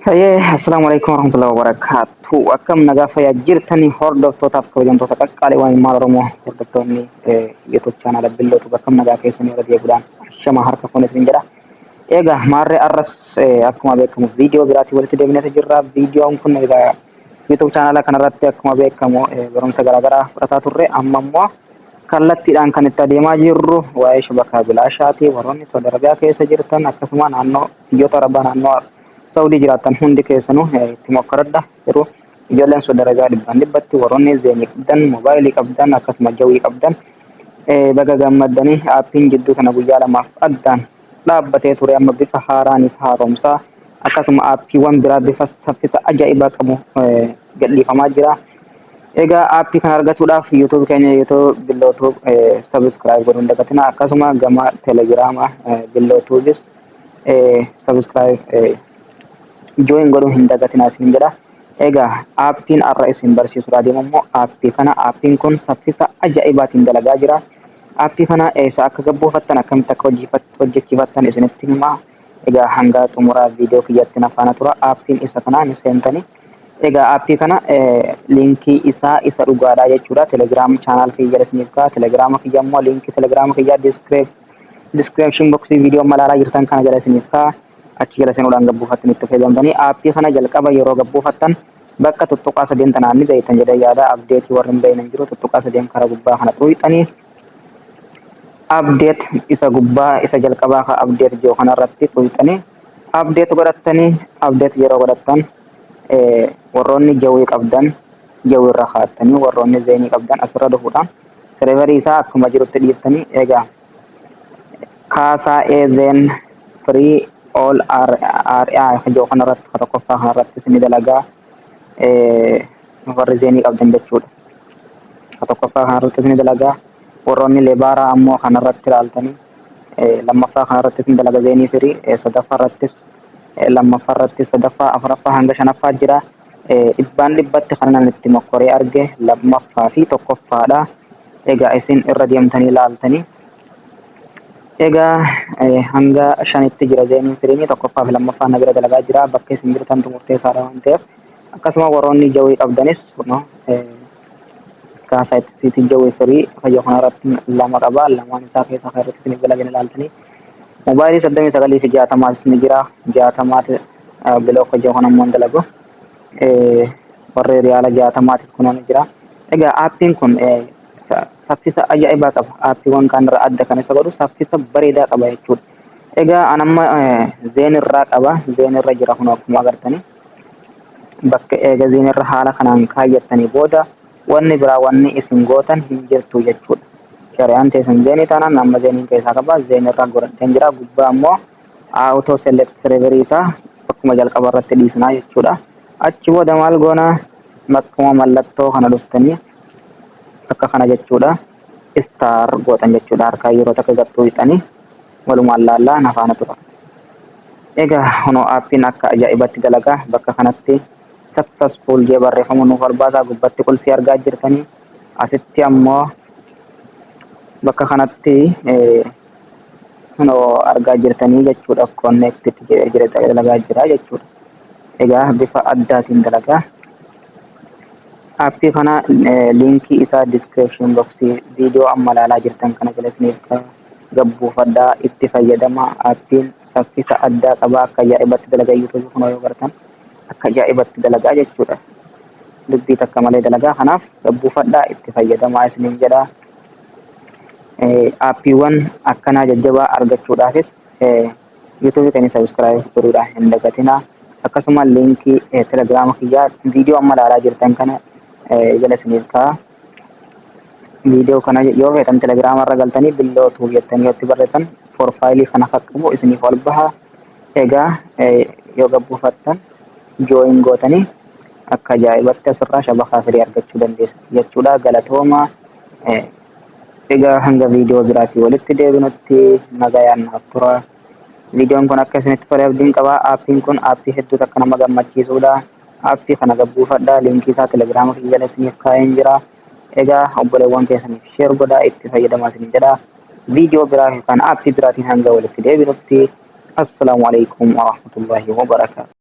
Hayyee, assalaamu alaikum warahmatullahi wabarakatuh. Akkam nagaa fayyaa jirtanii, hordoftootaaf kabajamtoota qaqqaaliiwwan ilmaan Oromoo, hordoftoonni YouTube chaanaala Billootu, akkam nagaa keessanii? Irra deebiidhaan ashama harka fuune isin jedha. Egaa maarree, arras akkuma beekamu viidiyoo biraatiin walitti deebineetu jirra. Viidiyoon kun egaa YouTube chaanaala kanarratti akkuma beekamu barumsa garaagaraa fudhataa turre. Amma immoo kallattiidhaan kan itti adeemaa jirru waa'ee shabakaa bilaashaati. Warroonni Saudi Arabiyaa keessa jirtan, akkasuma naannoo biyyoota Arabaa, naannoo Saudii jiraattan hundi keessanuu itti mokkoradha. Yeroo ijoolleen Saudi Arabiyaa dhibbaan dhibbatti, warroonni Zeenii qabdan, moobaayilii qabdan, akkasuma Jawii qabdan, baga gammaddanii. Aappiin jidduu kana guyyaa 2f addaan dhaabbatee ture amma bifa haaraaniif haaromsaa, akkasuma aappiiwwan biraa bifa saffisa ajaa'ibaa qabu gadhiifamaa jira. Egaa aappii kana argachuudhaaf YouTube keenya, YouTube Billootuu, subscribe godhuun dagatina. Akkasuma gama Telegiraama Billootuubis subscribe, join godhuu hin dagatina isin jedha. Egaa aappiin har'a isin barsiisuudhaa deemu immoo aappii kana. Aappiin kun saffisa ajaa'ibaatiin dalagaa jira. Aappii kana eessa akka gabbuufattan, akkamitti akka hojjechiifattan isinitti himaa. Egaa hanga xumuraa viidiyoo kiyyatti na faana tura. Aappiin isa kanaa ni seentanii. Egaa aappii kana liinkii isaa isa dhugaadha jechuudha. Telegram channel kiyya jala isiniif ka'a. Telegiraama kiyya immoo, liinkii telegiraama kiyyaa description box viidiyoo amma ilaalaa jirtan kana jala isiniif ka'a. Achi jala seenuudhaan gabbuufattan itti fayyadamtanii. Aappii kana jalqaba yeroo gabbuufattan bakka tuttuqaa sadeen tanaan ni beektan jedhee yaada. Update warri hin beekne hin jiru. Tuttuqaa sadeen karaa gubbaa kana xuuxanii, update isa gubbaa, isa jalqabaa ka update jiru kanarratti xuuxanii update godhattanii. Update yeroo godhattan, warroonni Jawii qabdan Jawii irra kaa'attanii, warroonni Zeenii qabdan asirra dhufuudhaan serverii isaa akkuma jirutti dhiiftanii. Egaa kaasaa Zain free all RI jiru kanarratti, ka tokkoffaa kanarrattis ni dalagaa, warri Zeenii qabdan jechuudha. Ka tokkoffaa kanarrattis ni dalagaa. Warroonni Lebara ammoo kanarratti ilaaltanii, lammaffaa kanarrattis ni dalaga Zeenii free, sadaffaa irrattis, lammaffaa irratti, sadaffaa, afuraffaa hanga shanaffaa jira. Dhibbaan dhibbatti kan nan itti mokkoree arge lammaffaa fi tokkoffaadha. Egaa isin irra deemtanii ilaaltanii. Egaa hanga shanitti jira Zainiin freenii. Tokkoffaa fi lammaffaa na bira dalagaa jira. Bakka isin jirtantu murteessaadha waan ta'eef. Akkasuma warroonni Jawii qabdanis, kunoo kaasaa itti siitii Jawii free fayyoo kanarratti lama qaba. Lamaan isaa keessaa kan irratti isiniif dalagan ilaaltanii. Moobaayilii 39 fi 60s ni jira. 60ti block hojii kun ammoo hin dalagu. Warri riyaala 60tis kunoo ni jira. Egaa aappiin kun saffisa ajaa'ibaa qaba. Aappiiwwan kaan irraa adda kan isa godhu saffisa bareedaa qaba jechuudha. Egaa an amma Zain irraa qaba. Zain irra jira kun akkuma agartanii. Bakka eega Zain irra haala kanaan kaayyattanii booda wanni biraa wanni isin gootan hin jirtu jechuudha. Shari'aan teessan Zainii taanaan, amma Zainiin keessaa qaba. Zain irraa godhadheen jira. Gubbaa ammoo auto select serverii isaa akkuma jalqaba irratti dhiisnaa jechuudha. Achi booda maal goona? Bakkuma mallattoo kana dhuftanii akka kana jechuudha. Start gootan jechuudha. Harkaan yeroo takka gattuu hixanii walumaan laallaa, na faana tura. Egaa kunoo aappiin akka ajaa'ibatti dalagaa. Bakka kanatti successful jee barreeffamu nuuf ol baasaa. Gubbatti qulfii argaa jirtanii. Asitti ammoo bakka kanatti kunoo argaa jirtanii jechuudha. Connected jedhee jira, dalagaa jira jechuudha. Egaa bifa addaatiin dalagaa. Aappii kana liinkii isaa description box viidiyoo amma ilaalaa jirtan kana jala isiniif gabbuufadhaa, itti fayyadama. Aappiin saffisa addaa qaba, akka ajaa'ibatti dalagaa. YouTube kunoo yoo bartan akka ajaa'ibatti dalagaa jechuudha. Dubbii takka malee dalagaa. Kanaaf gabbuufadhaa, itti fayyadamaa isiniin jedha. Aappiiwwan akkanaa jajjabaa argachuudhaafis YouTube keenya subscribe godhuudhaan hin dagatinaa. Akkasuma liinkii Telegiraama kiyyaa viidiyoo amma ilaalaa jirtan kana jala isiniif ka'a. Viidiyoo kana yoo feetan Telegiraama irra galtanii Billootuu jettanii yoo itti barreessan profaayilii kana akka qabu isiniif ol baha. Egaa yoo gabbuufattan join gootanii akka ajaa'ibatti asirraa shabakaa firii argachuu dandeessu jechuudha. Galatooma. Egaa hanga viidiyoo biraatii walitti deebinutti nagayaan naaf tura. Viidiyoon kun akka isinitti tole abdiin qaba. Aappiin kun aappii hedduu takka nama gammachiisudha. Aappii kana gabbuufadha. Liinkii isaa Telegiraama kiyya jala isiniif kaa'een jira. Egaa obboleewwan keessaniif share godhaa, itti fayyadamaa isiniin jedha. Viidiyoo biraa yookaan aappii biraatiin hanga walitti deebinutti, assalaamu alaikum warahmatullahi wabarakaatu.